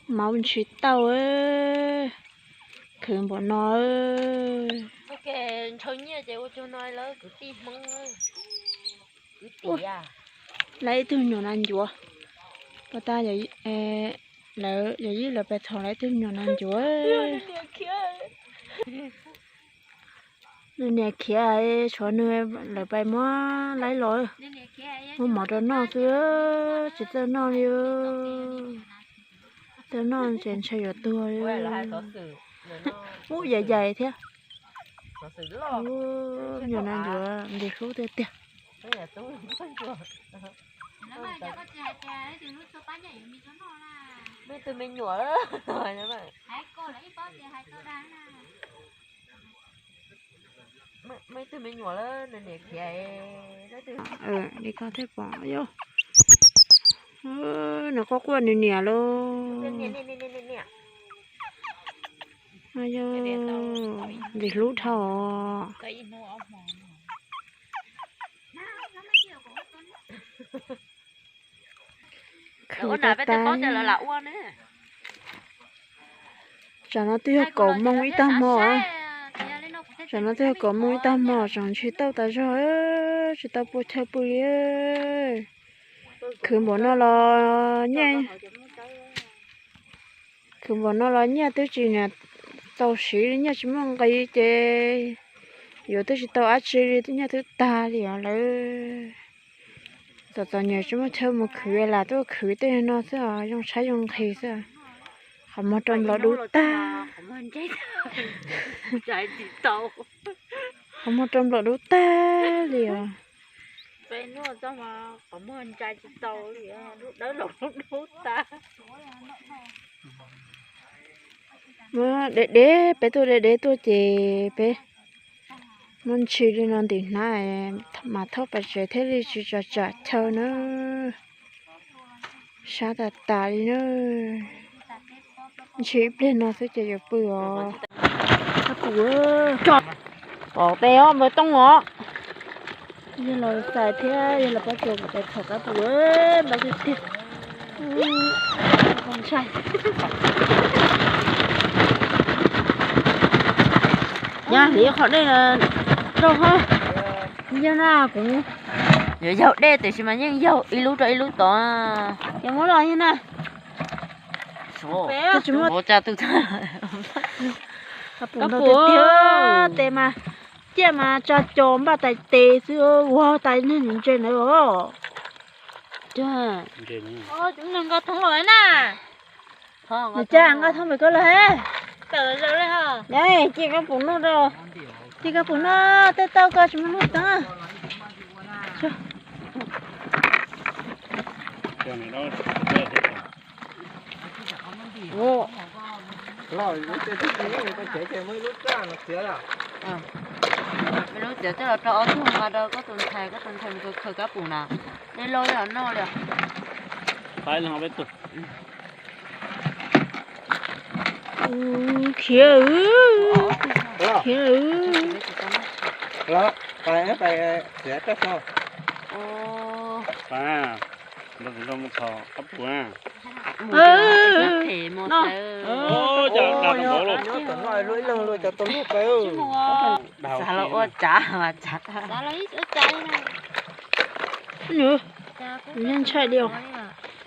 Maub ntshis tauj, khwv npaum no. Ntshaw nyiaj ces ua tsuag no lawv kwv tij Hmoob. Lawv ib tug nyuam nas ncuav, pos tas lawv yog ib lawv pes txhom lawv ib tug nyuam nas ncuav. Nws niam khiav, tshuav nws lawv pais muab laib los, muab mov rau noj xwb, tsis txawj noj li. Txawj noj ces ntshe yuav tuag li. Ub, yam yais thiab. Nyuam nas ncuav nqhis hlub tiag tiag. Li koj thiaj pom, nws quaj quaj nws niam lauj. Nqhis hlub dhau. Khwv tas tas. Tsam no twb yog kaum moos ib tag hmo. Tsam no twb yog kaum moos ib tag hmo, tseem ntshis tauj tas zog, tsis tau pua chaw pw li. Khwv npaum no los nyiaj, khwv npaum no los nyiaj twb tsis tau siv li, nyiaj tsis muaj nqis ces yuav twb tsis tau dab tsi li, nyiaj twb tag li os lawm. Txom txom nyem tsis muaj chaw mus khwv, lam tuaj khwv tej no xwb os, zoo tshaib zoo nqhis xwb. Qhov muag rau nplaum dub tag. Qhov muag rau nplaum dub tag li os. Muab dev dev, peb tuaj dev dev tuaj ces peb muab ntshis li no ntim hnav mas thauj pais tsev thiaj li tsis tso tsam chaw na. Sab tas tas li na. Ntshis ib pliag no xwb ces yuav pw os. Pom tes os npawg Tooj os. Yog los xais thiab yog los pob tsuas kom tes txhaum kab pum npau tiag tiag. Ntshai. Nyab hliv qhov dej rau hab. Yog na kuv yuav yaug dej tiam sis mas yeej yaug ib lub rau ib lub tod. Yuav muab los yog na. Kab pum tiag tiag, tes mas ciaj mas tsa cos npaj tais tes xwb, ua tais neeg ntse ntawd os. Nws nqa thoob los na. Nws cas nqa thoob pem koj los he. Cia kab pum noj rau. Cia kab pum noj, tej tauj koj tsis muaj nuj teeb. Lub txiav coj los rau ob tug nqa rau koj tus ntxhais, koj tus ntxhais mus khaws kab pum na. Dej loj li os, noj li os. Khiav, khiav. Xav los ua tsav mas tsav. Yeej ntshai li os.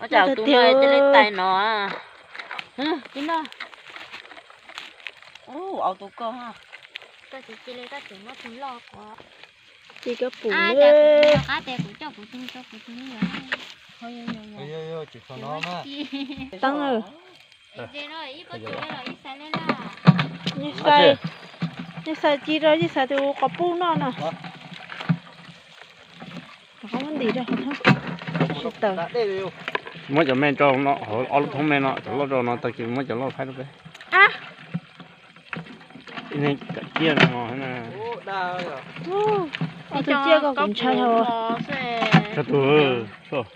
Ua cas tus no cia li tais no. Ua tus koj. Cia kab pum na. Teeb, nej xais ci rau, yeej xais tus qos pub noj no. Muab cov me rau no, ob lub thoob me no, cov loj rau no tag kis muab cov loj faib rau peb. Ib tug ciaj ko kuv ntshai hos. Tsawg tug?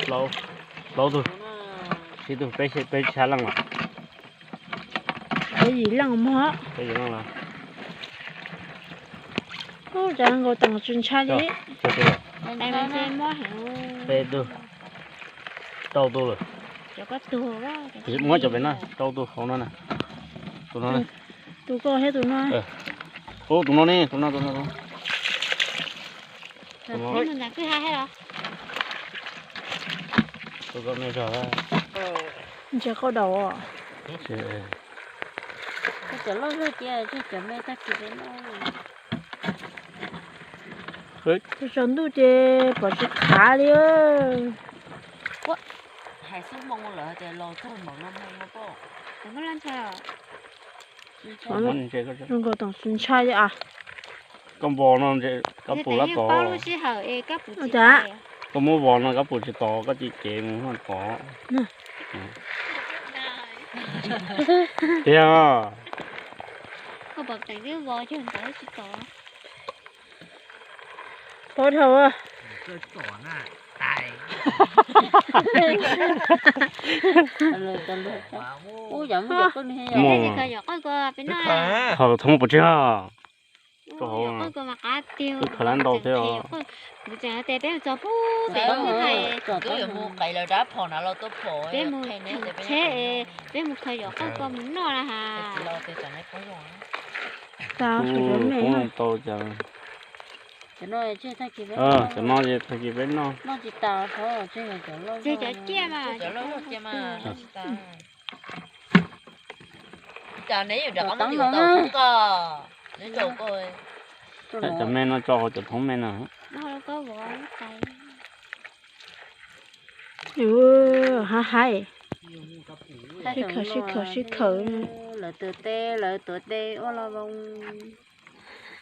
Plaub tug, tsib tug, peb xya leej los. Peb yim leej mog. Peb yim leej los. Ub, cov nkaus teem tsis ntshai li. Peb tug, rau tug lawm. Muab cov pem no rau tus hauv no na. Tus no. Tus koj thiab tus no. Ub, tus no ne, tus no, tus no. Tus no. Tus koj me zog. Ntsia koj daus. Cov loj zog cia, cov me tag kis peb noj. Tsaus ntuj ces pom tsis khav li. Hais xub hmoo lawm tias los txog npaum no hmoo no pom. Zoo nkaus toom tsis ntshai li as. Koj npog no koj pum lab tod. Koj muab vov no koj pum tsis tod, koj tsis cev mus tod. Tiag. Pov dhau. Mus. Qhov thoob puas tsis ha. Khaws lab ntau thiab. Peb mus tsheb, peb mus khaws yom qoj ko mus noj na has. Tau, tau cas. Cov no tag kis peb noj. Tseg cov ciaj mas. Cas neb yuav rov qab mus yuav tau ko, neb tso ko. Cov me no tso hauv cov thoob me no. Haib haib. Sib khaws sib khaws sib khaws. Lawv tuav teb, lawv tuav teb ua lo loo.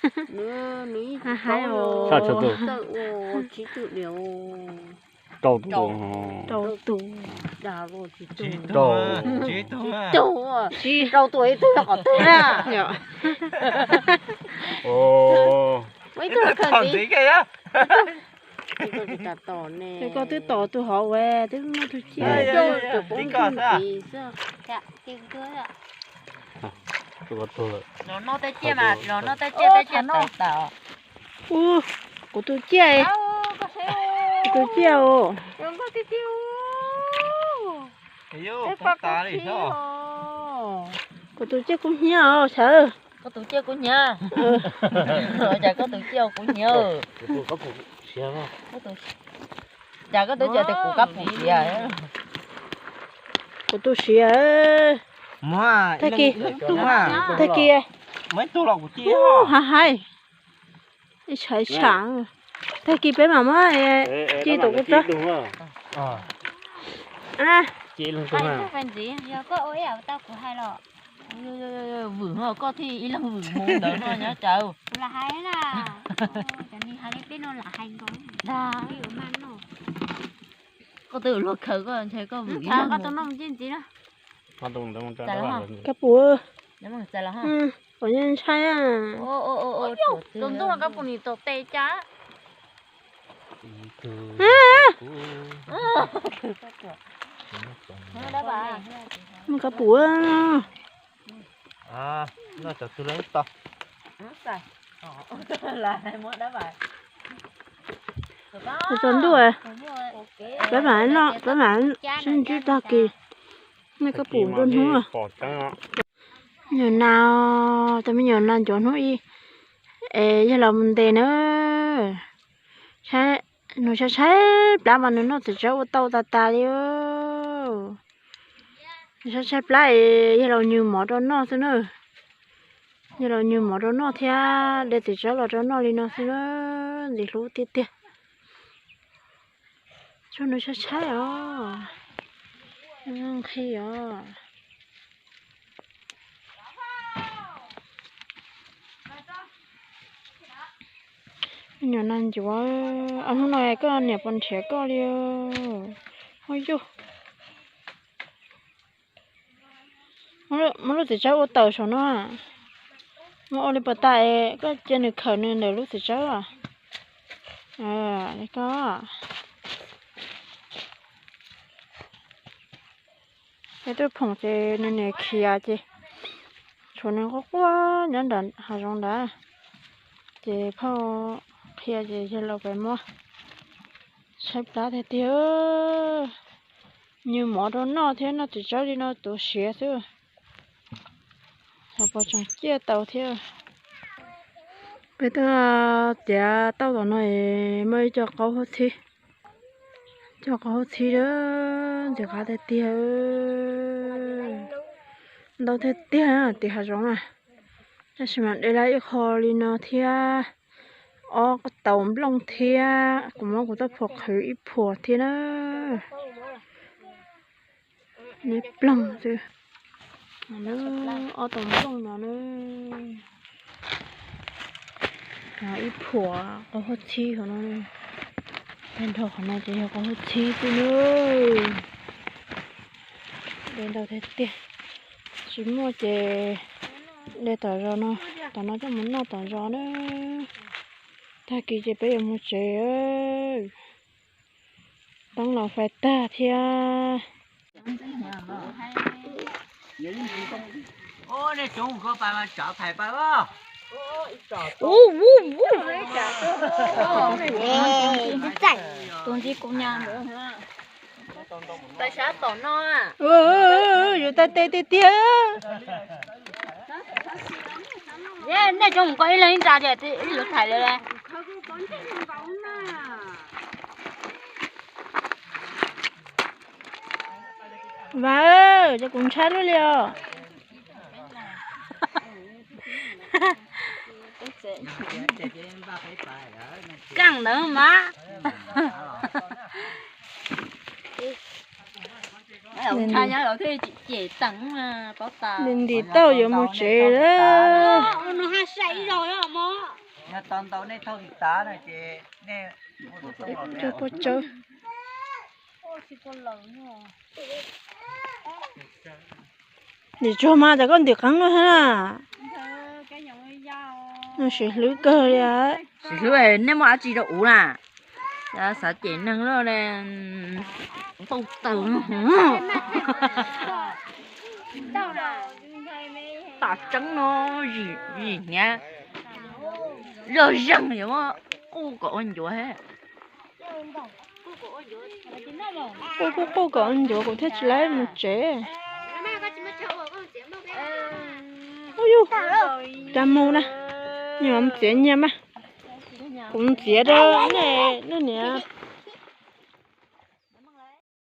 Nws, nws ib haib os. Txawj ua tsib tug diam. Rau tus. Rau tus. Rau tus, rau tus ib tug yog qhov twg na? Ua ib tug khaws ntxiv. Koj twb tom tus hauv ua twb muaj tus ciaj. Los noj tej ciaj mas, los noj tej ciaj, tej ciaj no. Ub, kuv tus ciaj, kuv tus ciaj os. Kuv tus ciaj kub hnyiab os, xyov. Koj tus ciaj kub hnyiab. Cas koj tus ciaj kub hnyiab. Cas koj tus ciaj tias kuv kab pum siav. Kuv tus siav. Tag kis, tag kis. Haib haib. Ib tsham ib tsham. Tag kis peb mam muab ci tom kuv txob. Vwm ho koj thiaj ib leeg vwm mus ntawd no nyob cawv. Kuv lam hais na, cov ni hais li peb no lam hais nkaus ntag. Koj twb luag khaws koj ntshe koj vwm. Koj tus noj mus ciaj ntxiv na. Kab pum. Kuv yeej ntshai. Tus ntuj no kab pum nim tom tes cas. Muaj kab pum. Tsaus ntuj, peb mam noj, peb mam sib ntsib tag kis. Nej koj pum nruab hnub. Nyuam nas, tus me nyuam nas ncuav hnub ib, es yawg los mus ntes na. Nws tshaib tshaib plab mas nws noj txiv tsawb ua tau tas tas li. Nws tshaib tshaib plab es yawg los nws mov rau noj xwb na. Yawg los nws mov rau noj thiab de txiv tsawb los rau noj li no xwb na. Ntxim hlub tiag tiag. Tsuas nws tshaib tshaib os. Nqhis os. Nyuam nas ncuav, hnub no koj niam puas nrhiav koj li? Ua yug. Muab lub txiv tsawb ua tawm saum no. Muab ua li puas tas, koj cia nws khawm nws ntawm lub txiv tsawb. Li koj. Peb tuaj phoom ces nws niam khiav ces tshuav nws quaj quaj nyob nram hav zoov ntawd. Ces phauj qhia ces yawg laus pem muab. Tshaib plab tiag tiag. Nyuag mov rau noj thiab, noj txiv tsawb li no tuav siav xwb. Xyov puas tseem ciaj tau thiab. Peb tuaj tiav tauj tom no es muaj ib co qaub hub txhib, co qaub hub txhib a, ntxim qab tiag tiag. Ntau tiag tiag tim hav zoov na. Tab sis mas de lawm ib qho li no thiab, ob tau nplooj thiab, kuv muab kuv tauj phuam qhwv ib phuam thiab na. Nej ploog xwb. Ob tau nplooj no na. Ib phuam qaub hub txhib hauv no. Tag nrho qhov no ces yog qaub hub txhib xwb na. De ntau tiag tiag. Tsis muaj ces de tom zos no, tom no coj mus noj tom zos na. Tag kis ces peb yuav mus tsev. Teeb los fais tag thiab. Tus ntxim kuv nyas ntawd. Yuav tau tes tiag tiag. Nej cov mus koj ib leeg ib nra tias ib lub thaiv lawm. Vas, cov kuv ntshai luaj li os. Kaaj ntawd mas. Ntim tauj yuav mus tsev lawm. Cov pua tsawb. Ntim tsuag mas tas koj ntim qeeb lawm hab. Siv hlwb kawg li. Siv hlwb, nej muaj dab tsi rau kuv na? Xav cem neeg lawm. Tau taws. Tam tseeb no, zim hniav zog zeeg yuav quj kom ua ncuav. Quj quj quj kom ua ncuav kuv thiaj tsis laib mus tsev. Ub yug, cas mus na, nyias mus txiav nyias mas. Kuv ntxiav rau nej, nej niam.